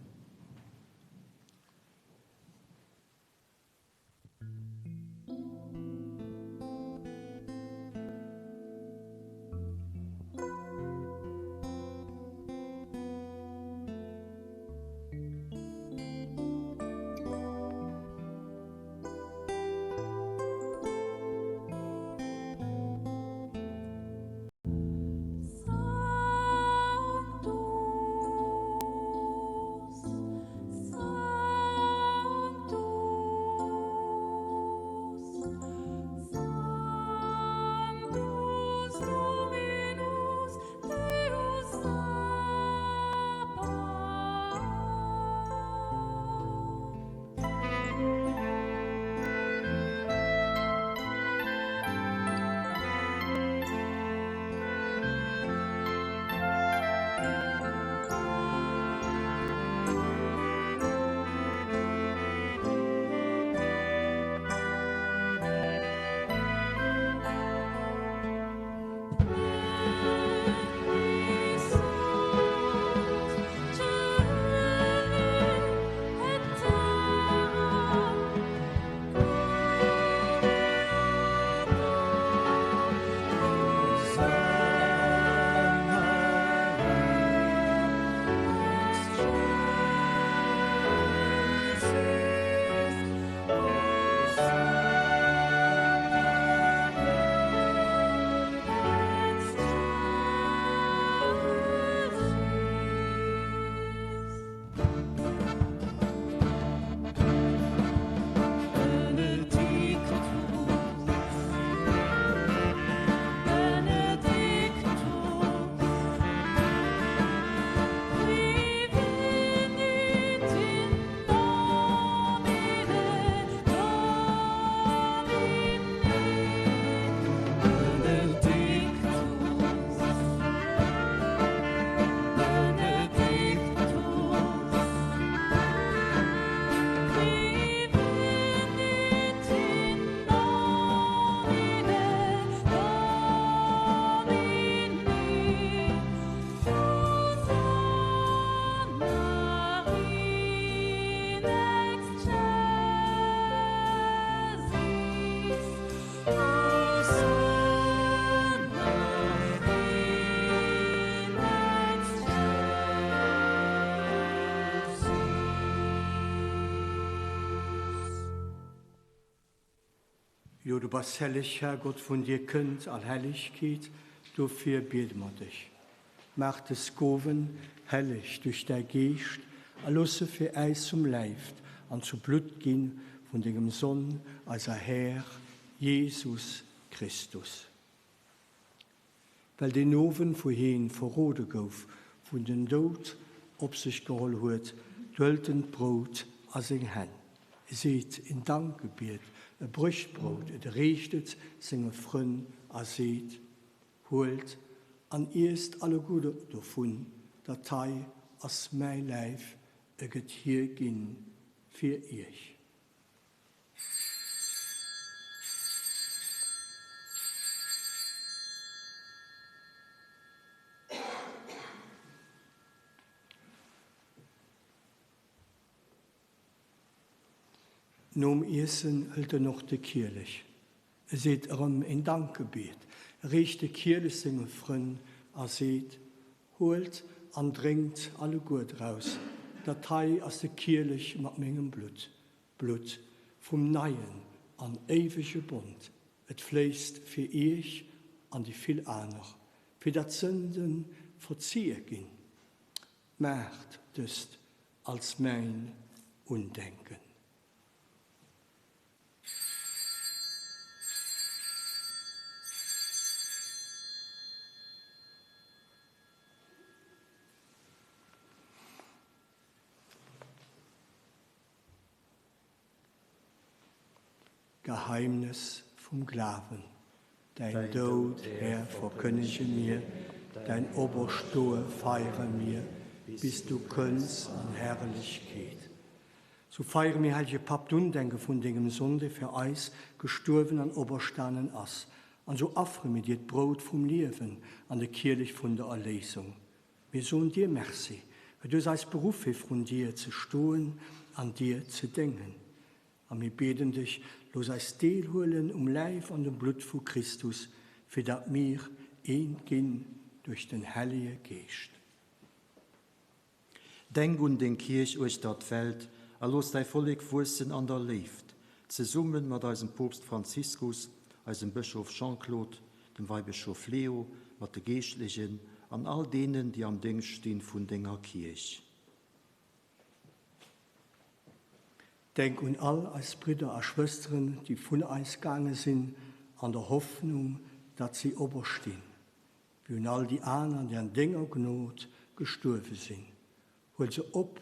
Jo, du bass helleg, Herrgott, vun dir kënnt all Hellegkeet, dofir biede mer dech, maach des Gowen helleg duerch däi Geescht a looss se fir äis zum Läif an zu Blutt ginn vun dengem Sonn, eiser Här Jesus Christus. Well deen Owend, wou heen verrode gouf, wou en den Doud op sech geholl huet, du hëlt en d'Brout a seng Hänn, e seet een Dankgebiet, e brécht d'Brout, et reecht et senge Frënn a seet, Huelt an iesst alleguer dovun, dat hei ass mäi Läif, e gëtt hierginn fir iech. Nom Iessen hëlt en och de Kielech. E seet erëm een Dankgebiet, reecht de Kielech senge Frënn a seet, Huelt an drénkt alleguer draus, dat hei ass de Kielech mat mengem Blutt, d'Blutt vum neien an éiwege Bond, et fléisst fir iech an déi vill aner, fir datt d'Sënde verzie ginn. Maacht dëst als mäin Undenken. Geheimnis vum Glawen. Däin Doud, Här, verkënnege mir, däin Operstoe feiere mir, bis du kënns an Herrlechkeet. Sou feiere mir, Hellege Papp, d'Undenke vun dengem Son, dee fir eis gestuerwen an operstanen ass, an sou affere mir dir d'Brout vum Liewen an de Kielech vun der Erléisung. Mir soen dir Merci, well du hues eis beruff, fir vrun dir ze stoen an dir ze déngen. A mir bieden dech, looss eis deelhuelen um Läif an dem Blutt vu Christus, fir datt mir eent ginn duerch den Hellege Geescht. Denk un deng Kierch uechter d'Welt a looss däi Vollek wuessen an der Léift, zesumme mat eisem Poopst Franziskus, eisem Bëschof Jean-Claude, dem Weibëschof Leo, mat de Geeschtlechen an all deenen, déi am Déngscht stinn vun denger Kierch. Denk un all eis Bridder a Schwësteren, déi vun eis gaange sinn, an der Hoffnung, datt si operstinn, wéi un all déi aner, déi an denger Gnod gestuerwe sinn. Huel se op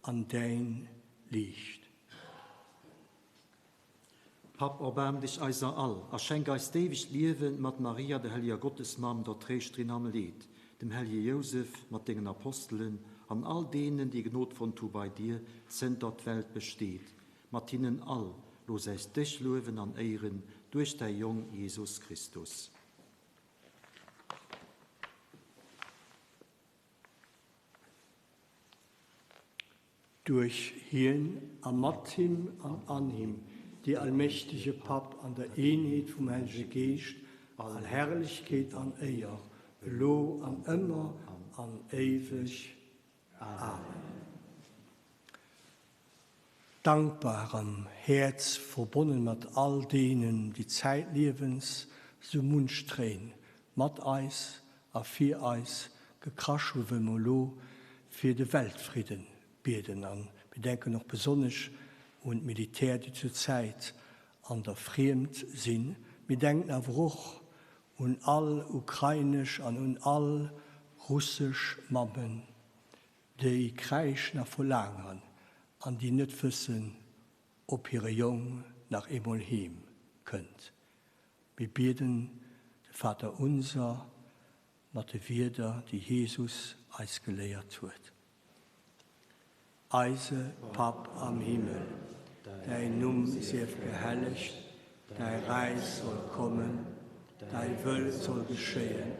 an däin Liicht. Papp, erbaarm dech eiser all a schenk eis d'éiwegt Liewen mat Maria, der helleger Gottesmamm, der Tréischterin am Leed, dem hellege Jousef mat dengen Apostelen an all deenen, déi Gnod fonnt hu bei dir, zënter d'Welt besteet. Mat hinnen all looss äis dech luewen an éieren duerch däi Jong Jesus Christus. Duerch hien a mat him an an him, dir allmächtege Papp, an der Eenheet vum Hellege Geescht, all Herrlechkeet an Éier, elo an ëmmer an éiweg. Amen. Dankbar am Häerz, verbonnen mat all deenen, déi zäitliewens sou munch Tréin mat eis a fir eis gekrasch hu, wëll mer elo fir de Weltfridden bieden. A mir denken och besonnesch un d'Militär, déi zur Zäit an der Friemd sinn. Mir denken awer och un all ukrainesch an un all russesch Mammen, déi kräischen a verlaangeren an déi net wëssen, ob hire Jong nach eemol heem kënnt. Mir bieden de Vater unser mat de Wierder, déi Jesus eis geléiert huet. Eise Papp am Himmel, däin Numm sief gehellegt, däi Räich soll kommen, däi Wëll soll geschéien,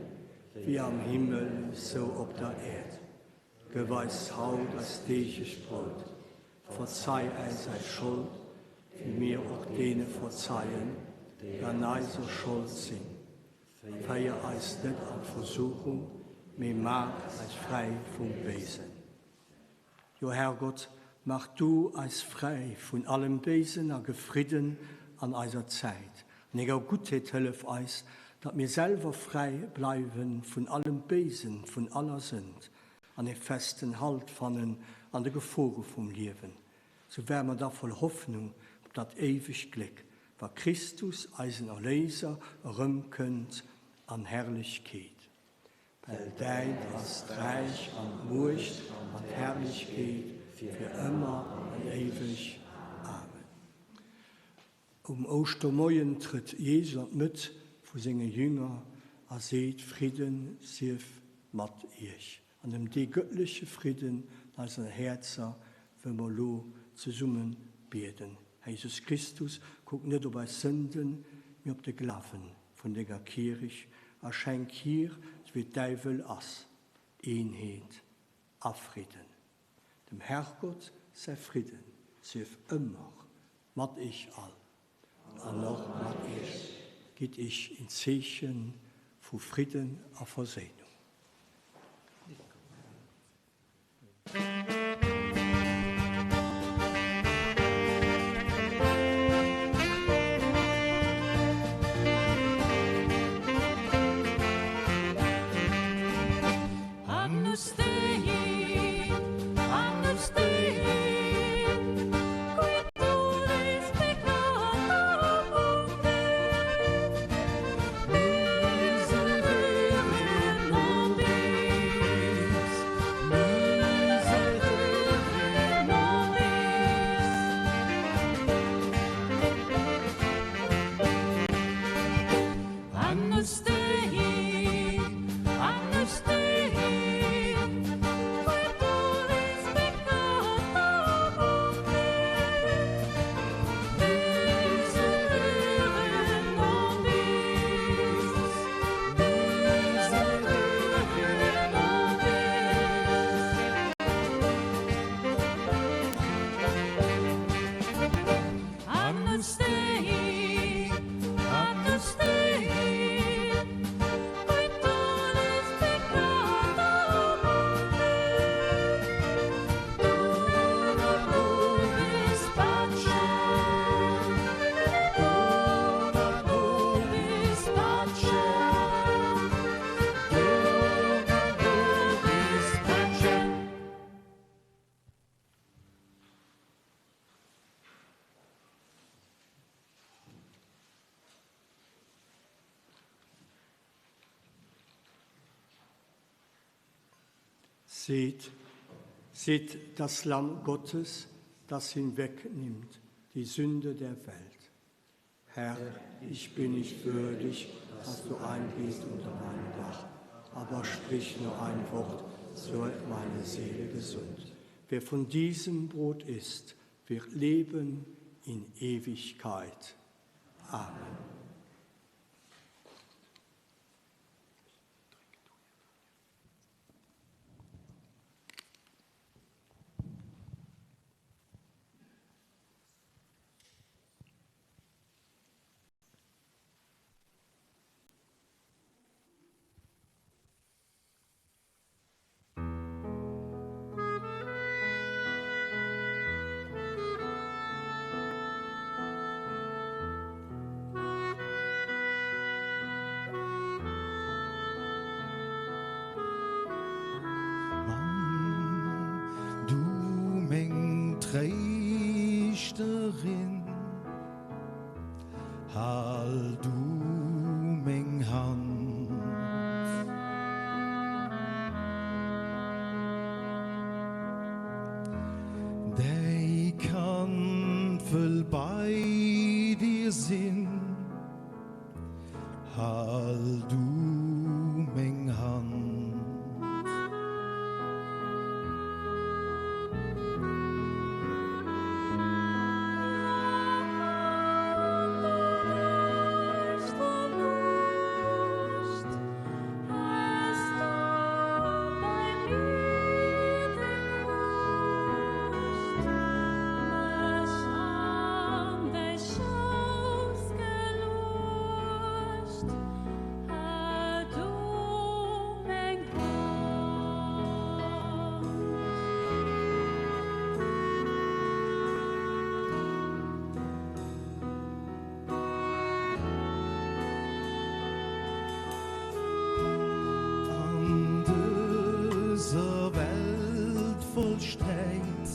wéi am Himmel, sou op der Äerd. Gëff eis haut eist deeglecht Brout. Verzei äis eis Schold, wéi mir och deene verzeien, déi an eiser Schold sinn. Féier eis net an d'Versuchung, mee maach eis fräi vum Béisen. Jo, Herrgott, maach du eis fräi vun allem Béisen a gëff Fridden an eiser Zäit. An denger Guttheet hëllef eis, datt mir selwer fräi bleiwe vun allem Béisen, vun aller Sënd, an ee festen Halt fannen an de Gefore vum Liewen, sou wäre mer da voll Hoffnung op dat éiwegt Gléck, wa Christus, eisen Erléiser, erëmkënnt an Herrlechkeet. Well däint ass d'Räich an d'Muecht an d'Herrlechkeet fir ëmmer an éiweg. Amen. Um Ouschtermoien trëtt Jesus an d'Mëtt vu senge Jünger a seet, Fridden sief mat iech. An ëm dee gëttleche Fridden an eisen Häerzer wëlle mer elo zesumme bieden. Här Jesus Christus, kuck net op eis Sënden, mee op de Glawen vun denger Kierch a schenk hir, sou wéi et däi Wëll ass, Eenheet a Fridden. Dem Herrgott säi Fridden sief ëmmer. mat iech all an och mat iech gitt iech en Zeeche vu Fridden a Verséinung. Agnus Dei, Agnus Dei, qui tollis peccata mundi, miserere nobis, miserere nobis. Agnus Dei, Agnus Dei, qui tollis peccata mundi, miserere nobis, miserere nobis. Agnus Dei, Agnus Dei, qui tollis peccata mundi, dona nobis pacem, dona nobis pacem, dona nobis pacem. Seht, seht das Lamm Gottes, das hinwegnimmt die Sünde der Welt. Herr, ich bin nicht würdig, dass du eingehst unter mein Dach, aber sprich nur ein Wort, so wird meine Seele gesund. Wer von diesem Brot isst, wird leben in Ewigkeit. Amen. Mamm, du meng Tréischterin, hal du meng Hand. Däi Kand wëll bei dir sinn. Hal du meng Hand. An dëser Welt voll Sträit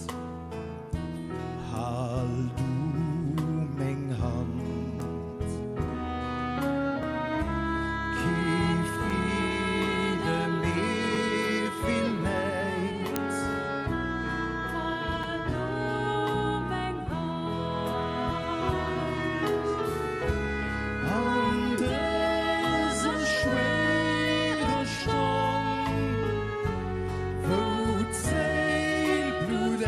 Hal du meng Hand. Kee Fride mee vill Leid. Hal du meng Hand. An dëser schwéierer Stonn, Wou d'Séil blutt.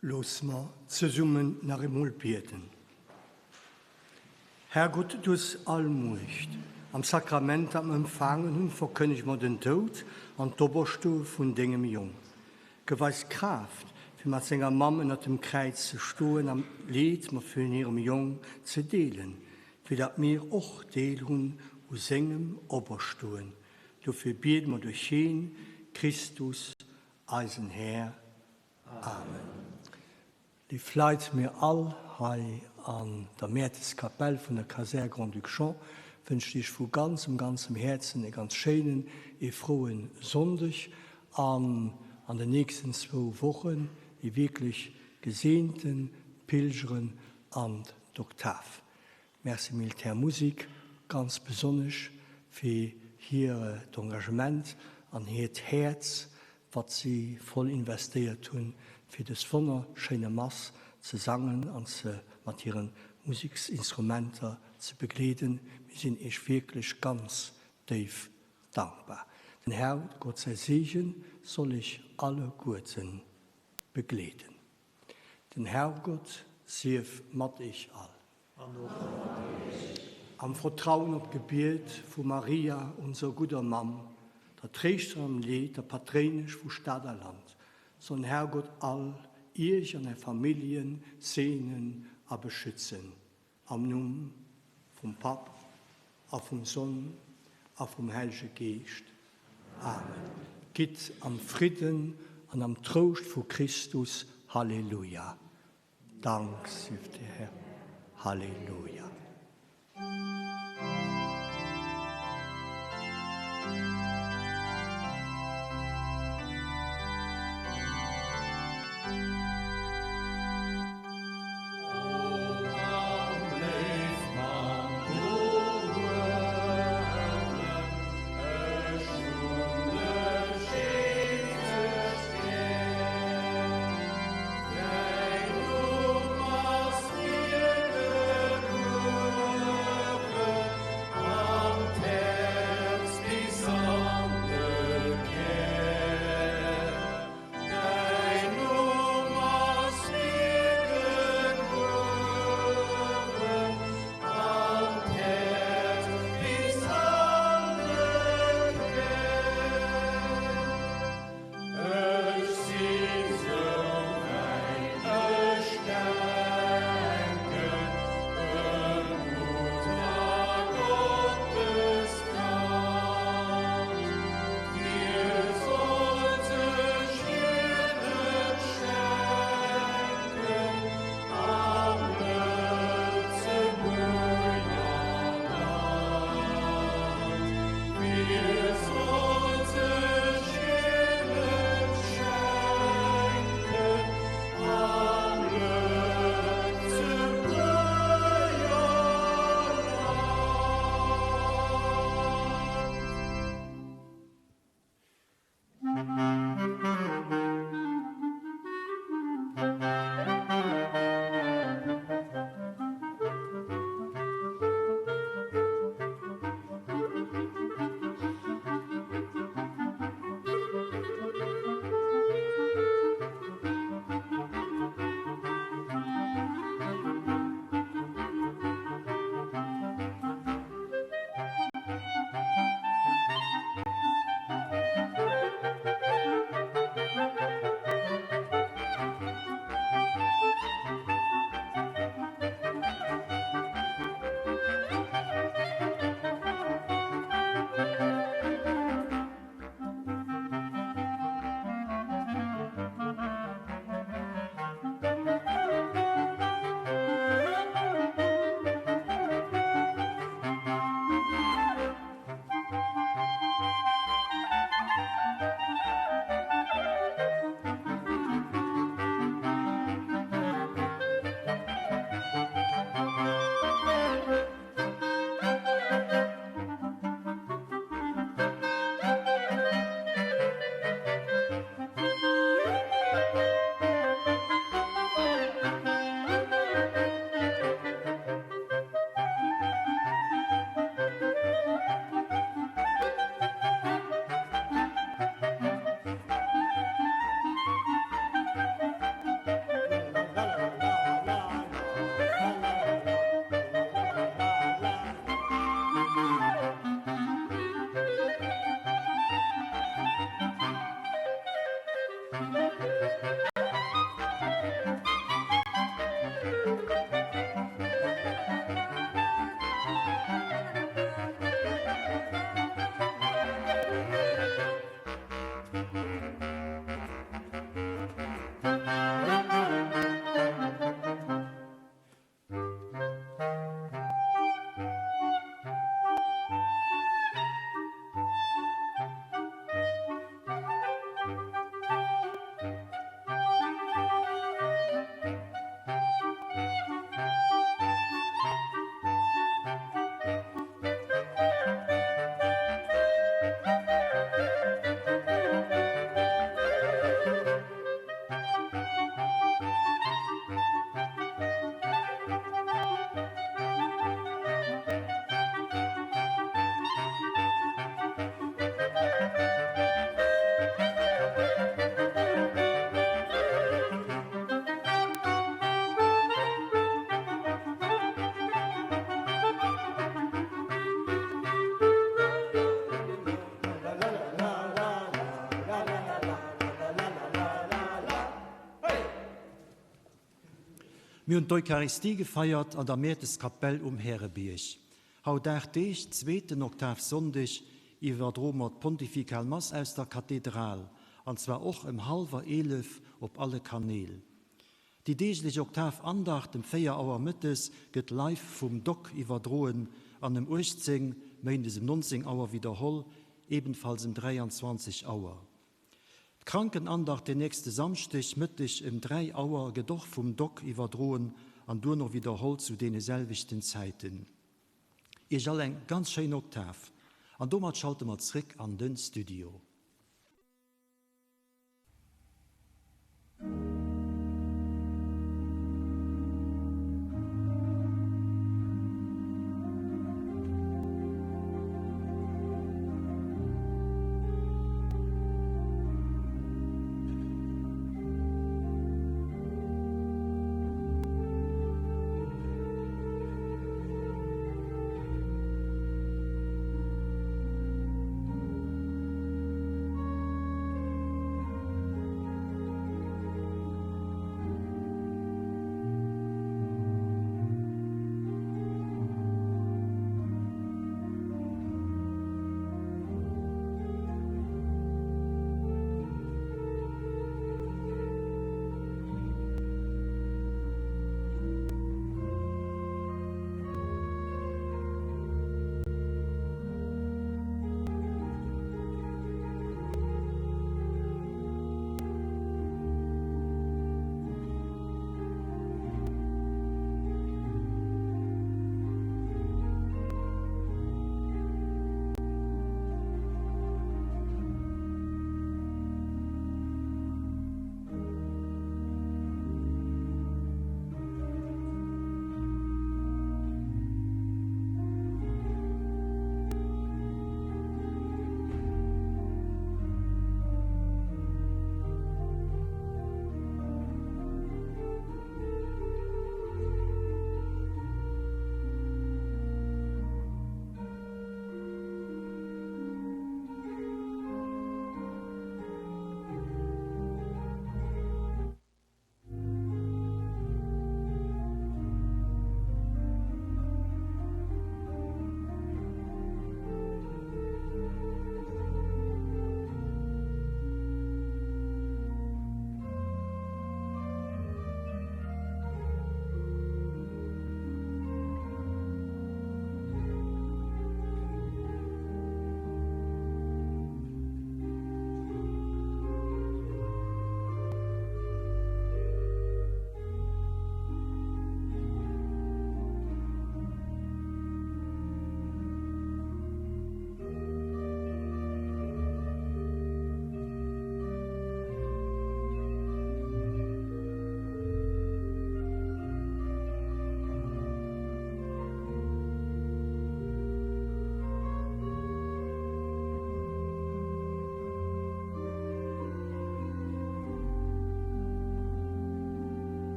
Looss mer zesummen nach eemol bieden. Härgott, du hues all Muecht. Am Sakrament, dat mer empfaangen hunn, verkënnege mer den Doud an d'Operstoe vun dengem Jong. Gëff eis Kraaft, fir mat senger Mamm ënnert dem Kräiz ze stoen an d'Leed mat vun hirem Jong ze deelen, fir datt mir och Deel hunn u sengem Operstoen. Dofir biede mer duerch hien, Christus, eisen Här. Amen. Léif Leit, mir all hei an der Mäerteskapell vun der Kasär Grand-Duc Jean wënschen Iech vu ganzem, ganzem Häerzen e ganz schéinen, ee froue Sonndeg an an den nächsten zwou Wochen ee wierklech geseente Pilgeren an d'Oktav. Merci Militärmusik, ganz besonnesch fir hiert Engagement an hiert Häerz, wat si voll investéiert hunn, fir des wonnerschéine Mass ze sangen an se mat hire Musiksinstrumenter ze begleeden. Mir sinn Iech wierklech ganz déif dankbar. Den Här Gott säi Seegen soll Iech alleguerten begleeden. Den Herrgott sief mat iech all. An och mat iech. Am Vertrauen op d'Gebiet vu Maria, onser gudder Mamm, der Tréischterin am Leed, der Patréinesch vu Stad a Land, soll den Herrgott all iech an är Familljen seenen a beschützen. Am Numm vum Papp a vum Sonn a vum Hellege Geescht. Amen. Gitt am Fridden an am Trouscht vu Christus. Halleluja. Dank sief dir, Här. Halleluja. Mir hunn d'Eucharistie gefeiert an der Mäerteskapell um Härebierg. Haut 8 Deeg, zweeten Oktavsonndeg, iwwerdroe mer d'Pontifikal Mass aus der Kathedral, an zwar och ëm hallwer 11 op alle Kanäl. Déi deeglech Oktavandacht ëm 4 Auer mëttes gëtt live vum Dock iwwerdroen an ëm 18, méindes ëm 19 Auer widderholl, ebenfalls ëm 23 Auer. D'Krankenandacht den nächste Samschdeg Mëtteg ëm 3 Auer gëtt och vum Dock iwwerdroen an duerno widderholl zu deene selwechten Zäiten. Iech all eng ganz schéin Oktav an domat schalte mer zréck an den Studio.